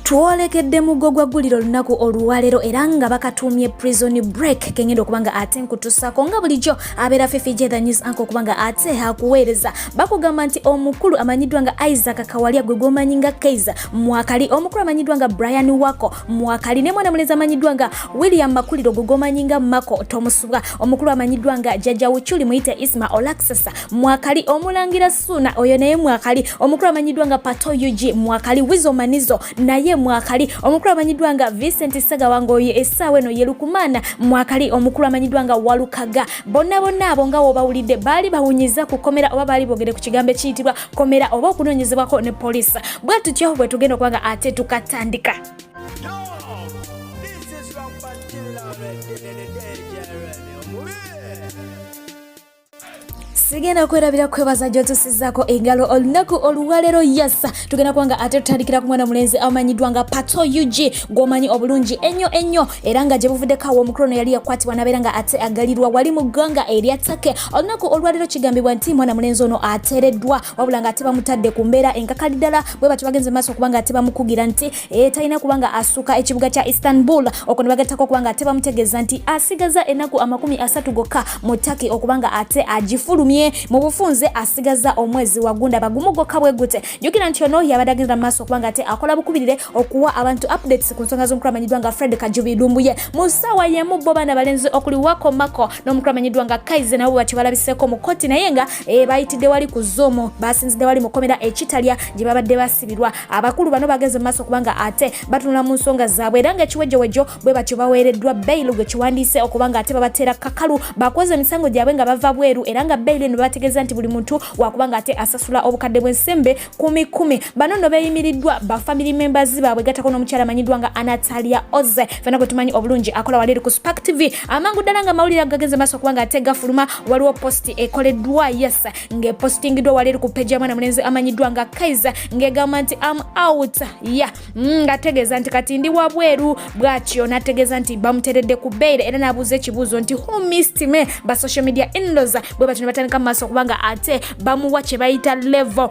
Twolekedde muggo gwa gguliro olunaku olwaleero era nga bakatuumye Prison Break, kengenda okuba nga ate nkutusaako nga bulijjo abeera Fifi J the News Anchor okuba nga ate akuweereza. Bakugamba nti omukulu amanyiddwa nga Isaac Kawalya, gwe gwomanyi nga Kaiser Mwakali, omukulu amanyiddwa nga Brian Wako Mwakali, ne mwana mulenzi amanyiddwa nga William Makuliro, gwe gwomanyi nga Mako Tomusubwa, omukulu amanyiddwa nga Jajja Wuchuli muyite Isma Olaxesa Mwakali, omulangira Suna oyo naye Mwakali, omukulu amanyiddwa nga Pato UG Mwakali, Wizo Manizo naye Mwakali, omukulu amanyiddwa nga Vincent Ssegawa ng'oyo essaawa eno ye Lukumaana Mwakali, omukulu amanyiddwa nga Walukaga. Bonna bonna abo nga wobawulidde baali bawunyiza ku kkomera oba baali boogere ku kigambo ekiyitibwa komera oba okunoonyezebwako ne poliisi. Bwe tutyo bwe tugenda okuba nga ate tukatandika. Yo, this is Rampant Sigenda kwerabira kwebaza gyotusizaako engalo olunaku olwaleero. Yasa tugenda kuba nga ate tutandikira ku mwana mulenzi amanyiddwa nga Pato UG, gw'omanyi obulungi ennyo ennyo, era nga gye buvuddeko awo omukulu ono yali yakwatibwa nabeera nga ate agalirwa wali mu ggwanga erya Turkey. Olunaku olwaleero kigambibwa nti mwana mulenzi ono ateereddwa, wabula nga ate bamutadde ku mbeera enkakali ddala. Bwe batyo bagenze maaso okuba nga ate bamukugira nti talina kuba nga asuuka ekibuga kya Istanbul. Okwo ne bagattako okuba nga ate bamutegeeza nti asigaza ennaku 30 gokka mu Turkey okuba nga ate agifulumye. Mu bufunze asigaza omwezi wagunda bagumu gwokka bwe gute. Jjukira nti ono yabadde agenda mu maaso okuba nga ate akola bukubirire okuwa abantu updates ku nsonga z'omukulu amanyiddwa nga Fred Kajubi Lumbuye. Mu ssaawa y'emu bo baana balenzi okuli Wako Mako n'omukulu amanyiddwa nga Kaize nabo batyo balabiseeko mu kkooti, naye nga bayitidde wali ku Zoom. Basinzidde wali mu kkomera ekitalya gye babadde basibirwa. Abakulu bano bagenze mu maaso kubanga ate batunula mu nsonga zaabwe, era nga ekiwejjowejjo bwe batyo baweereddwa bail gwe kiwandiise okuba nga ate babateera kakalu bakoze emisango gyabwe nga bava bweru, era nga bail eno babategeeza nti buli muntu wakuba nga ate asasula obukadde bw'ensembe 10,000. Bano nno beeyimiriddwa ba family members baabwe, gattako n'omukyala amanyiddwa nga Anatalia Oze, fena gwe tumanyi obulungi akola wali eri ku Spark TV. Amangu ddala nga amawulire gagenze maaso okuba nga ate gafuluma, waliwo post ekoleddwa, yes, ng'epostingiddwa wali eri ku page ya mwana mulenzi amanyiddwa nga Kaiser, ng'egamba nti "Am out." Ya ng'ategeeza nti kati ndi wabweru. Bw'atyo n'ategeeza nti bamuteredde ku bail, era n'abuuza ekibuuzo nti "Who missed me?" Ba social media inlaws bwe batyo ne batandika mu maaso okuba nga ate bamuwa kye bayita level.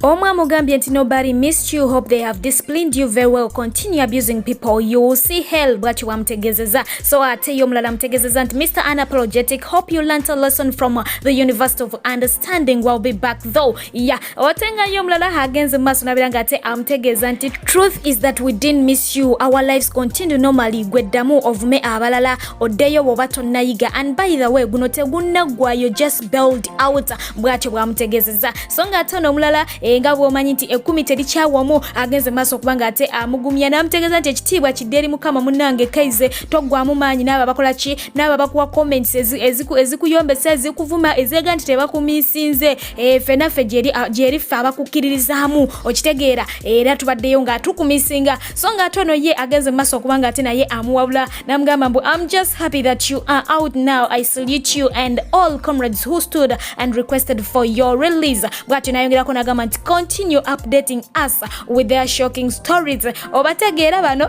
Omu amugambye nti "Nobody missed you. Hope they have disciplined you very well. Continue abusing people, you will see hell." Bwatyo bwamutegeezeza. So ate ye omulala amutegeezeza nti "Mr Unapologetic, hope you learnt a lesson from the University of Understanding. Will be back though." Ya ate nga ye omulala agenze mu maaso nabeera nga ate amutegeeza nti "Truth is that we didn't miss you. Our lives continue normally. Gwe ddamu ovume abalala, oddeyo bw'oba tonnayiga. And by the way, guno tegunnaggwayo, just bailed out." Bw'atyo bw'amutegeezeza. So nga ate ono omulala, nga bw'omanyi nti ekkumi terikyawamu, agenze maaso okuba nga ate amugumya n'amutegeeza nti ekitiibwa kidde eri Mukama. Munnange Kaize, toggwamu maanyi n'abo abakola ki, n'abo abakuwa comments ezikuyombesa, ezikuvuma, ezeega nti tebakumiisinze. Ffenna ffe gyeri ffe abakukkiririzaamu, okitegeera, era tubaddeyo nga tukumisinga. So nga ate ono ye agenze mu maaso okuba nga ate naye amuwabula n'amugamba mbu "I'm just happy that you are out now. I salute you and all comrades who stood and requested for your release." Bw'atyo n'ayongerako n'agamba nti "Continue updating us with their shocking stories." Obategeera bano,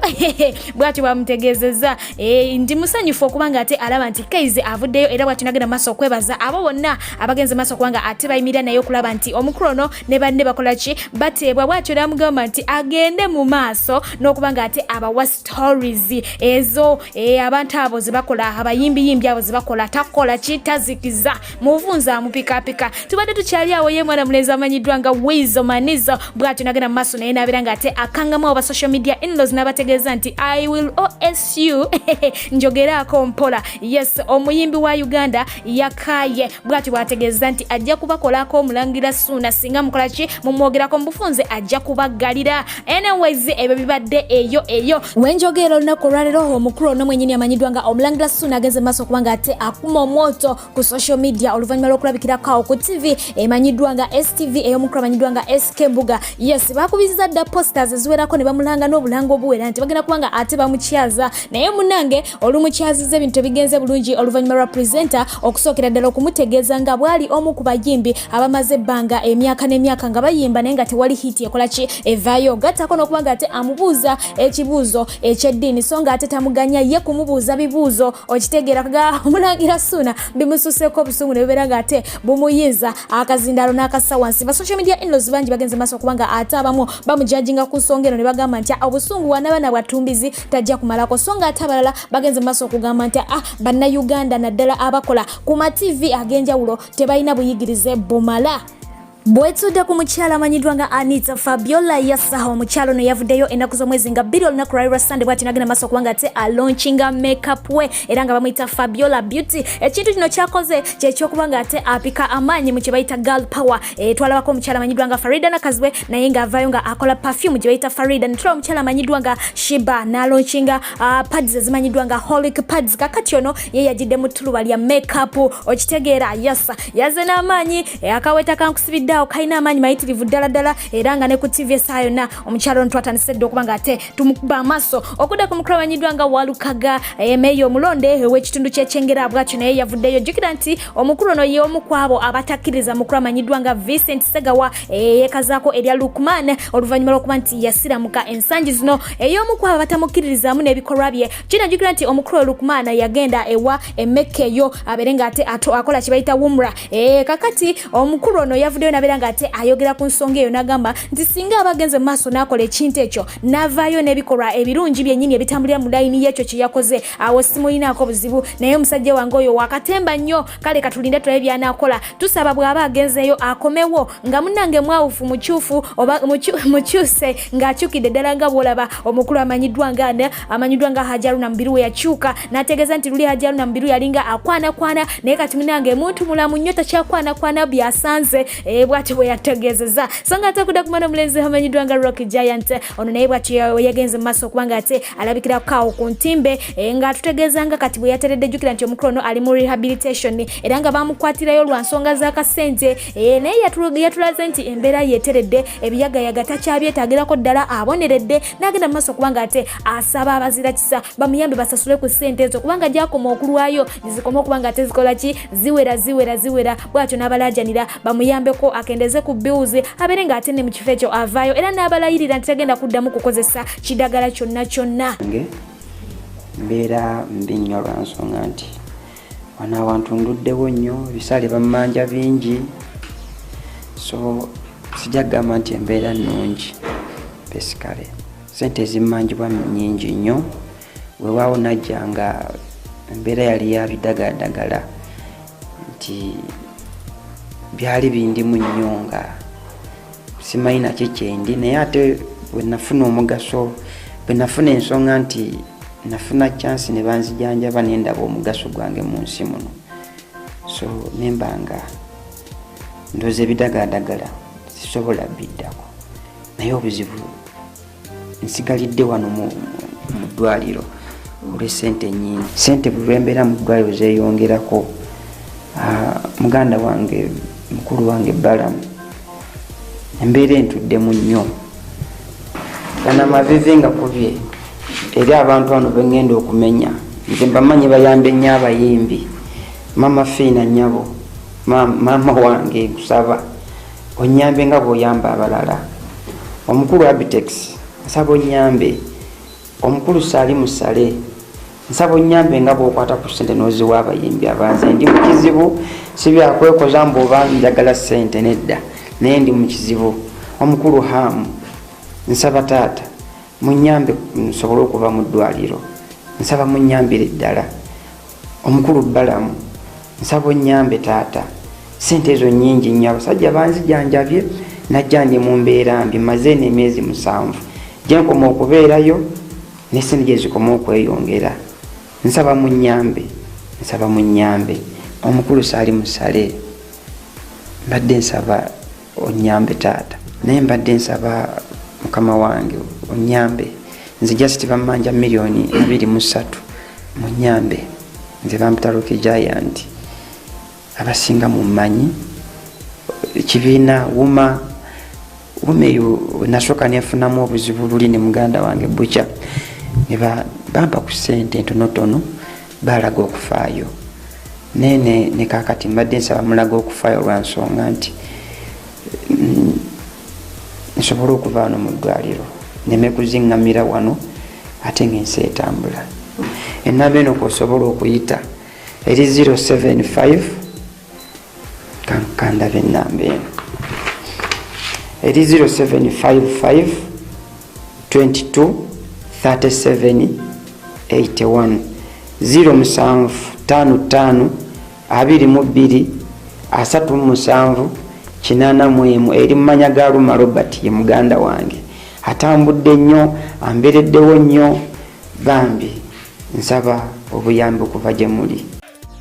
bw'atyo bwamutegeezezza. Ndi musanyufu okuba nga ate alaba nti Kaize avuddeyo, era bw'atyo nagenda maaso okwebaza abo bonna abagenze maaso okuba nga ate bayimirira naye okulaba nti omukulu ono ne banne bakola ki, bateebwa. Bw'atyo n'amugamba nti agende mu maaso n'okuba nga ate abawa stories ezo abantu abo ze bakola, abayimbiyimbi abo ze bakola. Takola ki, tazikiza muvunza amupikapika. Tubadde tukyali awo, ye mwana mulenzi amanyiddwa nga Wizo Manizo bw'atyo nagenda mu maaso naye n'abeera nga ate akangamu aba social media inlaws n'abategeeza nti "I will osu njogeraako mpola." Yes, omuyimbi wa Uganda yakaye bw'atyo bw'ategeeza nti ajja kubakolako omulangira Suuna singa mukola ki, mumwogerako. Mu bufunze ajja kubaggalira. Anyways, ebyo bibadde eyo eyo wenjogera. Olunaku olwaleero omukulu ono mwenyini amanyiddwa nga omulangira Suuna agenze maaso okuba nga ate akuma omwoto ku social media oluvannyuma lw'okulabikirako awo ku TV emanyiddwa nga STV ey'omukulu amanyiddwa nga SK Mbuga. Yes, bakubiriza dda posters eziwerako ne bamulanga n'obulanga obuwera nti bagenda kuba nga ate bamukyaza, naye munnange olumukyaziza ebintu tebigenze bulungi oluvannyuma lwa presenter okusookera ddala okumutegeeza nga bw'ali omu ku bayimbi abamaze ebbanga emyaka n'emyaka nga bayimba naye nga tewali hit ekola ki, evaayo, gattako n'okuba nga ate amubuuza ekibuuzo ekyeddiini, so nga ate tamuganya ye kumubuuza bibuuzo. Okitegeera, ga omulangira Suuna bimususeeko obusungu ne bibeera nga ate bumuyinza akazindaalo n'akassa wansi. Ba social media inlaws Bafolozi bangi bagenze maaso okuba nga ate abamu bamujajinga ku nsonga eno ne bagamba nti obusungu bwanabaana bwatumbizi tajja kumalako, so nga ate abalala bagenze maaso okugamba nti bannayuganda naddala abakola ku ma TV ag'enjawulo tebalina buyigirize bumala. Bwetudde ku mukyala amanyiddwa nga Anita Fabiola Yasaha, omukyala ono yavuddeyo ennaku z'omwezi nga 2 olunaku lwali lwa Sande, bwati nagenda maaso okuba nga ate alaunchinga makeup we era nga bamuyita Fabiola Beauty. Ekintu kino kyakoze kyekyokuba nga ate apika amaanyi mu kye bayita girl power. Twalabako omukyala amanyiddwa nga Farida Nakazibwe naye ng'avaayo nga akola perfume gye bayita Farida, netulaba omukyala amanyiddwa nga Shiba n'alaunchinga pads ezimanyiddwa nga Holic pads. Kakati ono ye yagidde mu ttuluba lya makeup, okitegeera? Yasa yaze n'amaanyi, akaweta kankusibidde awo kalina amaanyi mayitirivu ddala ddala, era nga ne ku TV essaawa yonna omukyala ono twatandise dda okuba nga ate tumukuba amaaso. Okudda ku mukulu amanyiddwa nga Walukaga, meeya omulonde ow'ekitundu ky'Ekyengera, bwatyo naye yavuddeyo. Jjukira nti omukulu ono ye omu ku abo abatakkiriza mukulu amanyiddwa nga Vincent Segawa, yeekazaako erya Lukman oluvannyuma lw'okuba nti yasiramuka ensangi zino, ey'omu ku abo abatamukkiririzaamu n'ebikolwa bye. Kinajjukira nti omukulu Lukman yagenda ewa Emekka eyo abeere ng'ate akola kye bayita umra. Kakati omukulu ono yavuddeyo nabeera ng'ate ayogera ku nsonga eyo, n'agamba nti singa aba agenze mu maaso n'akola ekintu ekyo n'avaayo n'ebikolwa ebirungi byennyini ebitambulira mu layini y'ekyo kye yakoze, awo simulinaako buzibu, naye omusajja wange oyo wakatemba nnyo. Kale katulinde tulabe by'anaakola. Tusaba bw'aba agenzeeyo akomewo nga munnange mwawufu, mukyufu oba mukyuse ng'akyukidde ddala, nga bw'olaba omukulu amanyiddwa nga amanyiddwa nga Haji Haruna Mubiru we yakyuka n'ategeeza nti luli Haji Haruna Mubiru yalinga akwanakwana, naye kati munnange muntu mulamu nnyo, takyakwanakwana byasanze, bw'atyo bwe yategeezeza. So nga ate okudda ku mwana omulenzi amanyiddwa nga Rock Giant, ono naye bw'atyo yagenze mu maaso okuba nga ate alabikirako awo ku ntimbe, ng'atutegeeza nga kati bwe yateredde. Jjukira nti omukulu ono ali mu rehabilitation era nga bamukwatirayo lwa nsonga z'akasente, naye yatulaze nti embeera yeteredde, ebiyagayaga takyabyetaagirako ddala, aboneredde, n'agenda mu maaso okuba nga ate asaba abazira kisa bamuyambe basasule ku ssente ezo, kubanga gyakoma okulwayo zikoma okuba nga ate zikola ki, ziwera ziwera ziwera. Bwatyo n'abalaajanira bamuyambeko akendeze ku bills, abeere ng'ate ne mu kifo ekyo avaayo, era n'abalayirira nti tagenda kuddamu kukozesa kidagala kyonna kyonna. Mbeera mbi nnyo lwa nsonga nti wano awantu nduddewo nnyo, ebisale bammanja bingi, so sijja kugamba nti embeera nnungi. Basically sente ezimmanjibwa nnyingi nnyo. Weewaawo najja nga embeera yali ya bidagaladagala, nti byali bindimu nnyo nga simanyi naki kyendi, naye ate bwe nafuna omugaso, bwe nafuna ensonga nti nafuna chance ne banzijanjaba, nendaba omugaso gwange mu nsi muno, so nemba nga ndowooza ebidagaladagala sisobola biddako. Naye obuzibu nsigalidde wano mu ddwaliro olw'essente ennyingi. Sente buli lwembeera mu ddwaliro zeeyongerako. Muganda wange, mukulu wange Balamu, embeera entuddemu nnyo. Gano amavivi nga kubye eri abantu bano bengenda okumenya, nze mbamanyi bayambe nnyo abayimbi. Mama Fiina, nnyabo, maama wange, nkusaba onyambe nga bw'oyamba abalala. Omukulu Abitex, nsaba onyambe. Omukulu Saali Musale, nsaba onyambe nga bw'okwata ku ssente n'oziwa abayimbi abanze. Ndi mu kizibu, si byakwekoza mbu oba njagala ssente, nedda, naye ndi mu kizibu. Omukulu Hamu, nsaba taata munyambe nsobole okuva mu ddwaliro, nsaba munyambire ddala. Omukulu Balamu, nsaba onyambe taata, sente ezo nyingi nnyo. Abasajja banzijanjabye, najja ndi mu mbeera mbi, maze eno emyezi 7. Gyenkoma okubeerayo nesente gyezikoma okweyongera. Nsaba munyambe, nsaba munyambe. Omukulu Saali Musale, mbadde nsaba onyambe taata, naye mbadde nsaba mukama wange onyambe. Nze just bammanja miliyoni 23, munyambe. Nze bampita Rocky Giant, abasinga mummanyi kibiina wuma wuma eyo. Nasooka nenfunamu obuzibu luli ne muganda wange Bukya, ne bampa ku ssente entonotono, balaga okufaayo, naye ne kakati mbadde nsaba mulaga okufaayo lwa nsonga nti nsobole okuva wano mu ddwaliro, neme kuziŋŋamira wano ate ng'ensi etambula. Enamba eno kwosobola okuyita eri 075, kandaba enamba eno. Eri 0755 22 37 81 07 55 22 37 81. Eri mumanya ga Luma Robert, ye muganda wange, atambudde nnyo, ambereddewo nnyo. Bambi nsaba obuyambi okuva gye muli.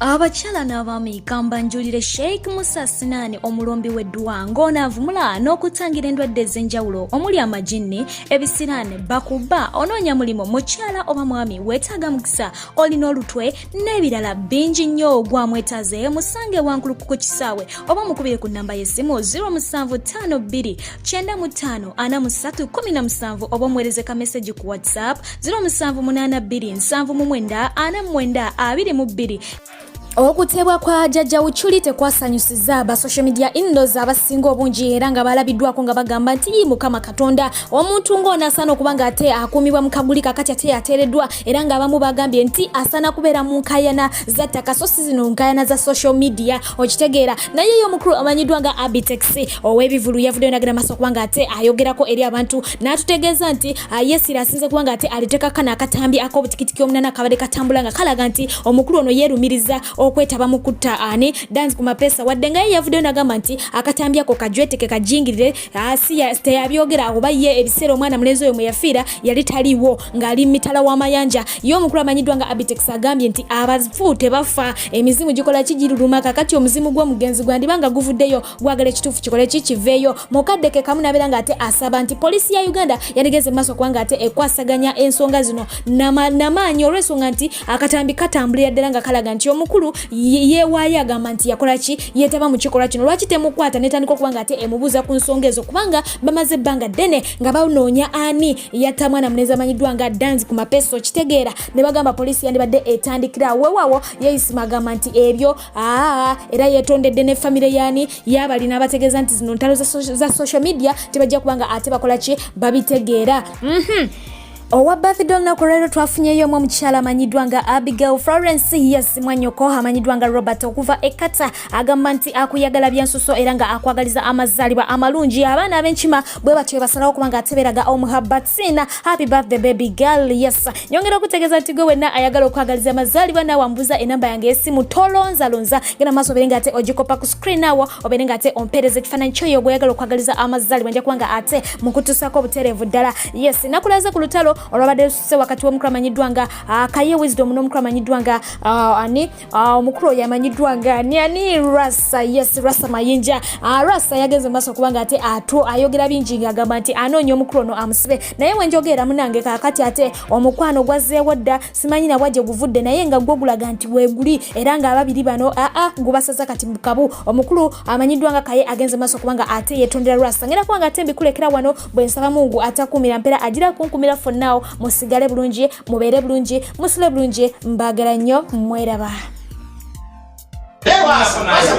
Abakyala n'abaami, kambanjulire Sheikh Musa Sinaani, omulombi w'edduwa, ng'onaavumula n'okutangira endwadde ez'enjawulo omuli amajinni, ebisiraane, bakuba, onoonya mulimu, mukyala oba mwami weetaaga mukisa, olina olutwe n'ebirala bingi nnyo. Gwamwetaaze musange Wankuluku ku kisaawe oba mukubire ku nnamba y'essimu 0752 95 43 17 oba omuweereze ka meseji ku WhatsApp 0782 79 49 22. Okuteebwa kwa Jjajja Wuculi tekwasanyusiza ba social media inlaws abasinga obungi, era nga balabiddwako nga bagamba nti, "Yi Mukama Katonda, omuntu ng'ono asaana okuba nga ate akuumibwa mu kaguli, kakati ate yateereddwa." Era ng'abamu bagambye nti asaana kubeera mu nkayana za ttaka, so si zino nkayana za social media, okitegeera. Naye ye omukulu amanyiddwa nga Abitex ow'ebivulu yavuddeyo nagenda maaso okuba nga ate ayogerako eri abantu, n'atutegeeza nti yesira asinze kuba nga ate aliteeka kano akatambi ak'obutikitiki omunana akabadde katambula nga kalaga nti omukulu ono yeerumiriza okwetaba mu kutta ani, Danz ku Mapesa, wadde nga ye yavuddeyo nagamba nti akatambi ako kajweteke, kajingirire, si teyabyogera oba ye ebiseera omwana mulenzi oyo mwe yafiira yali taliiwo ng'ali mitala w'amayanja. Ye omukulu amanyiddwa nga Abitex agambye nti abafu tebafa, emizimu gikola kigiruluma. Kakati omuzimu gw'omugenzi gwandiba nga guvuddeyo gwagala ekituufu kikole ki, kiveeyo. Mukadde ke kamu nabeera ng'ate asaba nti poliisi ya Uganda yandigenze mu maaso kubanga ate ekwasaganya ensonga zino namaanyi, olw'ensonga nti akatambi katambulira ddala nga kalaga nti omukulu yeewaayo, agamba nti yakola ki, yeetaba mu kikolwa kino. Lwaki temukwata netandika okuba nga ate emubuuza ku nsonga ezo, kubanga bamaze ebbanga ddene nga banoonya ani yatta mwana mulenzi amanyiddwa nga Danz ku Mapeso, kitegeera. Ne bagamba poliisi yandibadde etandikira weewaawo. Yeeyisima agamba nti ebyo aa, era yeetondedde ne famire yaani yabalina, abategeeza nti zino ntalo za social media, tebajja kubanga ate bakola ki, babitegeera. Owa birthday olunaku olwaleero twafunyeyo omu omukyala amanyiddwa nga Abigail Florence. Yes, mwanyoko amanyiddwa nga Robert okuva ekata agamba nti akuyagala byansuso era nga akwagaliza amazaalibwa amalungi. Abaana ab'enkima bwe batyo basalawo okuba nga ateberaga omuhabatsina. Happy birthday, baby girl. Yes, nyongera okutegeeza nti gwe wenna ayagala okwagaliza amazaalibwa naawe ambuuza enamba yange y'essimu, tolonzalonza, genda maaso obeere nga ate ogikopa ku screen awo, obeere nga ate ompeereza ekifaananyi kyoyo gweyagala okwagaliza amazaalibwa. Nja kuba nga ate mukutuusako obutereevu ddala. Yes, nakulaze ku lutalo olwabadde lususe wakati w'omukulu amanyiddwa nga Kaye Wisdom n'omukulu amanyiddwa nga ani, omukulu oyo amanyiddwa nga ani, ani, Rasa. Yes, Rasa Mayinja. Rasa yagenze mu maaso okuba nga ate atu ayogera bingi ng'agamba nti anoonya omukulu ono amusibe, naye wenjogeera munange kaakati ate omukwano gwazzeewo dda, simanyi nabwa gye guvudde, naye nga gwo gulaga nti weeguli, era ng'ababiri bano aa gubasaza kati mu kabu. Omukulu amanyiddwa nga Kaye agenze maaso okuba nga ate yeetondera Rasa. Ngenda kuba nga ate mbikulekera wano. Bwe nsaba Mungu atakuumira mpeera agira kunkumira. Fonnaawo musigale bulungi, mubeere bulungi, musule bulungi. Mbaagala nnyo, mweraba.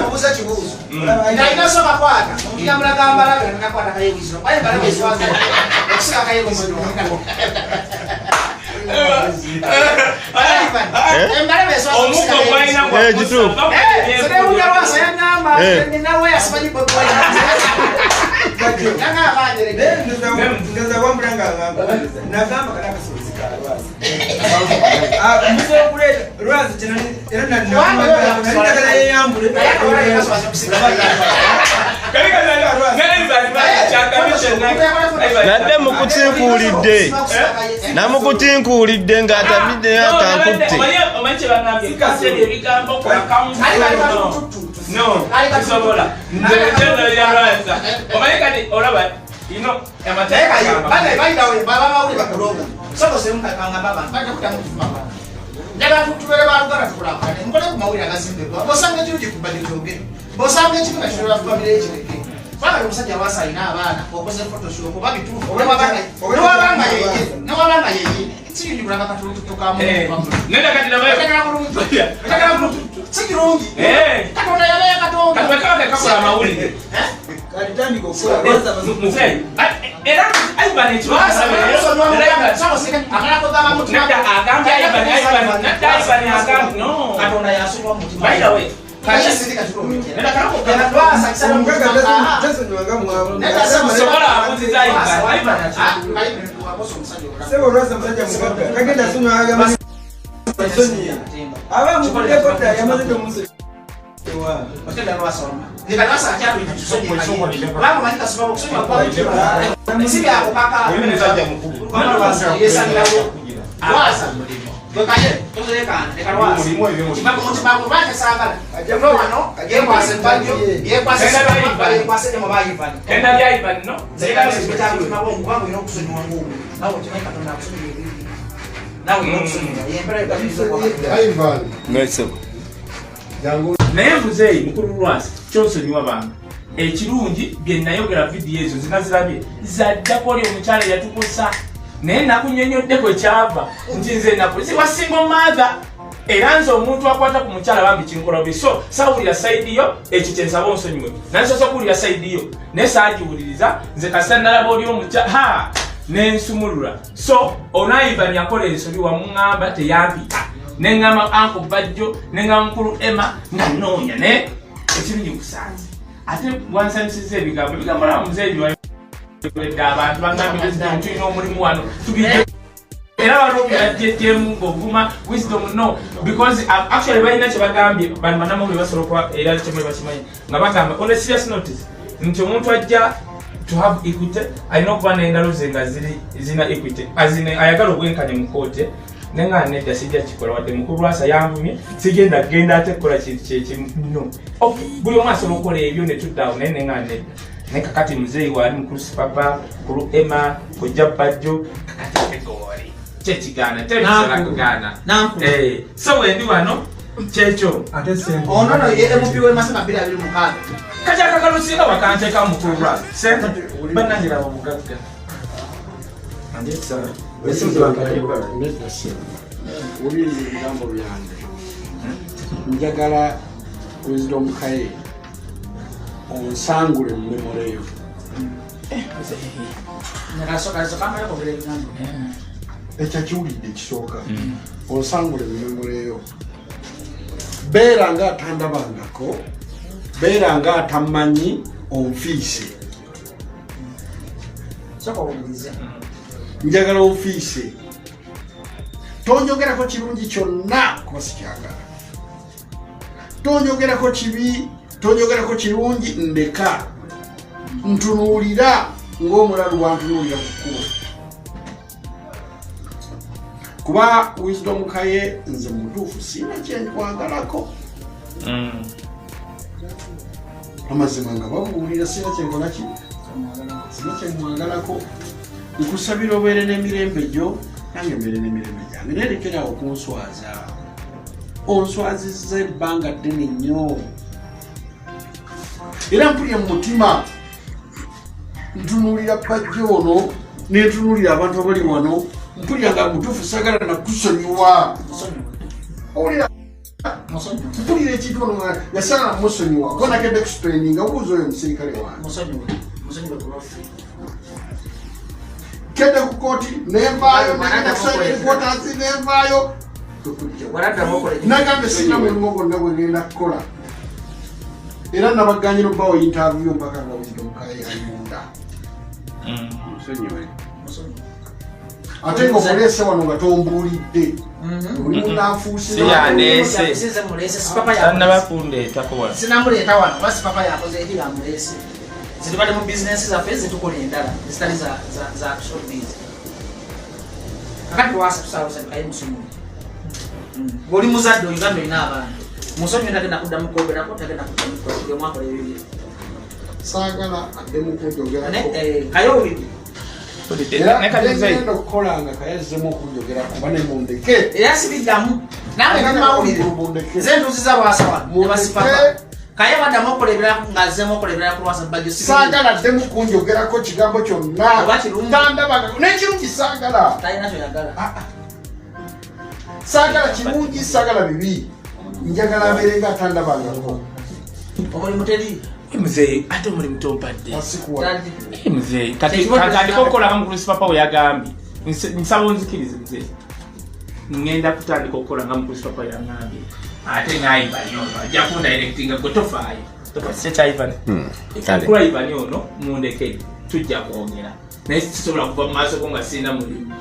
Mubuuza kibuuzo nalina so bakwata omuntu yamulaga mbalabe nakwata kayewizo aye mbalabe eswaza okusika kayewizo embalabe eswaza. Omuggo gwalina. Kituufu. Lwasa yagamba nawe yasimanyi Bobi Wine yagamba Ndoza wambula nga nagamba kana akasobozi ka Lwazi musobola Lwazi era nali yeyambule. Nadde mukutinkuulidde, namukutinkuulidde ng'atamidde akankutte. Omanyi kyebagambye, ebigambo no kisobola nze omanyi kati olaba ino amateeka. Njagala tubeere baluganda, tukulaakulane, mukole ku mawulire agazimbibwa. Bw'osanga ekirungi ku budget kyogere, bw'osanga ekibi nga kitolera famire ekireke, kubanga omusajja Lwasa alina abaana. Okoze Photoshop oba bituufu? Newabanga yeye, newabanga yeye, si kirungi kulanga katulututu ka Nenda kati nabayo. Si kirungi. Katonda yabeera Katonda. Kati bakaba kekakola amawulire. Kati tandika okukola Lwazi amaze. Muzeeyi era Ivan. Lwasa Nedda, agambye Ivan, Ivan, nedda, Ivan agambye no. Katonda yasonyiwa mu mutima. By the way, Naye muzeeyi mukulu Lwasa kyonsonyiwa bange ekirungi bye nayogera vidiyo ezo zinazirabye zaddako oli omukyala yatukusa naye nakunyonyoddeko kyava nti nze nakuziwa single mother era nze omuntu akwata ku mukyala bambi kinkola bubi so sawulira sayidi yo ekyo kyensaba onsonyiwe naye sosa okuwulira sayidi yo naye saagiwuliriza nze kasita nalaba oli omukyala ha nensumulula so onaivan yakola ensobi wamuŋŋamba teyampita neŋŋamba anko Bajjo neŋŋamba mukulu Emma nga nnoonya naye ekirungi kusanze ate wansanyusiza ebigambo ebigambo laba muzeeyi wayogeredde abantu bagambye tulina omulimu wano tugijje era waliwo byajjejjemu ng'ovuma Wisdom no because actually balina kye bagambye bano bannamawulire basobola okuba era kyemwe bakimanyi nga bagamba on a serious notice nti omuntu ajja to have equity alina okuba n'engalo ze nga ziri zina equity azine ayagala obwenkanya mu kooti naye nga nedda sijja kikola wadde mukulu Lwasa yanvumye sigenda kugenda ate kukola kintu kyekimu no okay buli omu asobola okukola ebyo ne tudda awo naye nenga nedda naye kakati muzeeyi waali mukulu Sipapa mukulu Emma kojja Bajjo kakati egooli kyekigaana tebisobola kugaana so wendi wano kyekyo ono no ye MP we Masaka 2026 kati akakalu singa wakanteeka mukulu Lwasa sente bannange laba mugagga Wuliriza ebigambo byange njagala Wisdom Kaye onsangule mu memory yo ekyo kiwulidde ekisooka onsangule mu memory yo beera nga atandabangako beera nga atamanyi onfiise njagala onfiise tonjogerako kirungi kyonna kuba sikyagala tonjogerako kibi tonjogerako kirungi ndeka ntunuulira ng'omulalu wantunuulira ku kkubo kuba Wisdom Kaye nze mutuufu sina kyenkwagalako amazima nga babuulira sina kyenkolaki sina kyemwagalako nkusabira obeere n'emirembe gyo nange mbeere n'emirembe gyange naye lekerawo okunswaza onswazizza ebbanga ddene nnyo era mpulira mu mutima ntunuulira Bajjo ono nentunuulira abantu abali wano mpulira nga mutuufu sagala nakusonyiwa owulira mpulira ekintu ono nga sagala musonyiwa kuba nagenda explaininga buuza oyo omusirikale wange kedde ku kooti nenvaayo nagenda kusaini nenvaayo nagambye sina mulimu gwonna gwe ngenda kukola era nabaganye nobawo interview mpaka nga Wisdom Kaye ali munda ate nga omuleese wano nga tombuulidde oli munanfuusi Siyandeese. Tannaba kundeetako wano. Sinamuleeta wano kuba Sipapa yakoze eri yamuleese zitubadde mu bizinensi zaffe zetukola endala ezitali za showbiz kakati Lwasa tusaba kaye musonyiwe ng'oli muzadde Uganda olina abaana musonyiwe tagenda kuddamu kwogerako tagenda kuddamu buli omu akola ebibye saagala addemu kunjogerako kaye owulidde era ngenda okukola nga Kaye azzemu okunjogerako kuba ne mundeke era sibiddamu nange ndi mawulire nze ntuuziza Lwasa wano ne basipapa Kaye baddamu okukola ebirala ng'azzeemu okukola ebirala ku Lwasa Bajjo saagala addemu kunjogerako kigambo kyonna Oba kirungi. tandabangako n'ekirungi saagala talina kyoyagala saagala kirungi saagala bibi njagala abeere nga atandabangako omulimu teri Muzeeyi ate omulimu tompadde asikuwa muzeeyi kati kantandika okukola nga mukulu Sipapa we yagambye nsaba onzikirize muzeeyi ngenda kutandika okukola nga mukulu Sipapa yagambye Ate naivani ono ajja kundirectinga, gwe tofaayo. Tofa, Kale. Kulaivani ono mundeke, tujja kwogera, naye sisobola kuva mu maaso go nga sirina mulimu.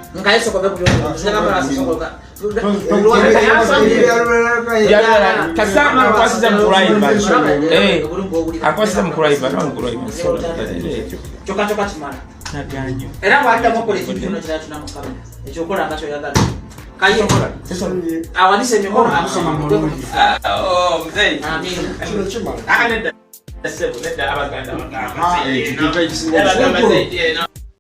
Kasanga akwasiza mukulaivani, akwasiza mukulaivani, mukulaivani. Kyokka kyokka kimala. Naganyo. Era bwaddamu okola ekintu kyonna kirala kyonna mu kamera ekyokola nga kyoyagala, kaye awanise emikono. Oh, mzee. Amiina. Kino kimala. Ah, nedda, ssebo, nedda, abaganda bagamba. Ekintu ekisinga Abagamba obukulu. zaidi, no.